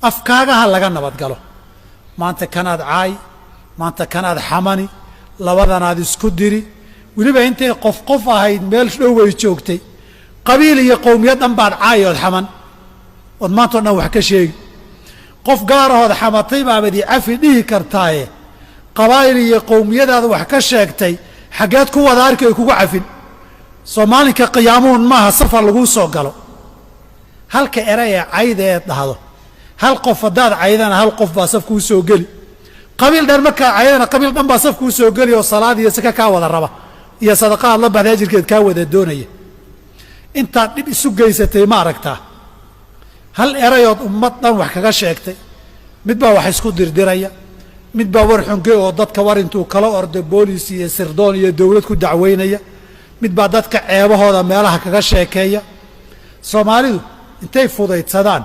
Afkaagaha laga nabadgalo. Maanta kanaad caay, maanta kanaad xamani, labadanaad isku diri. Weliba intay qof qof ahayd meel dhow way joogtay. Qabiil iyo qowmiyad dhan baad caay ood xaman, ood maantao dhan wax ka sheegi. Qof gaarahood xamatay baabad i cafi dhihi kartaaye, qabaa'il iyo qowmiyadaada wax ka sheegtay xaggeed ku wada arki ay kugu cafin? Soo maalinka qiyaamuhun maaha safar laguu soo galo. Halka eray ee cayda eed dhahdo, hal qof haddaad caydana hal qof baa saf kuu soo geli. Qabiil dhan markaad caydana qabiil dhan baa saf kuu soo geli oo salaad iyo saka kaa wada raba iyo sadaqa aad la baxday ajirkeed kaa wada doonaya. Intaad dhib isu geysatay ma aragtaa? Hal erayood ummad dhan wax kaga sheegtay, mid baa wax isku dirdiraya, mid baa war xunge oo dadka war intuu kala ordo boolis iyo sirdoon iyo dowlad ku dacweynaya, mid baa dadka ceebahooda meelaha kaga sheekeeya. Soomaalidu intay fudaydsadaan.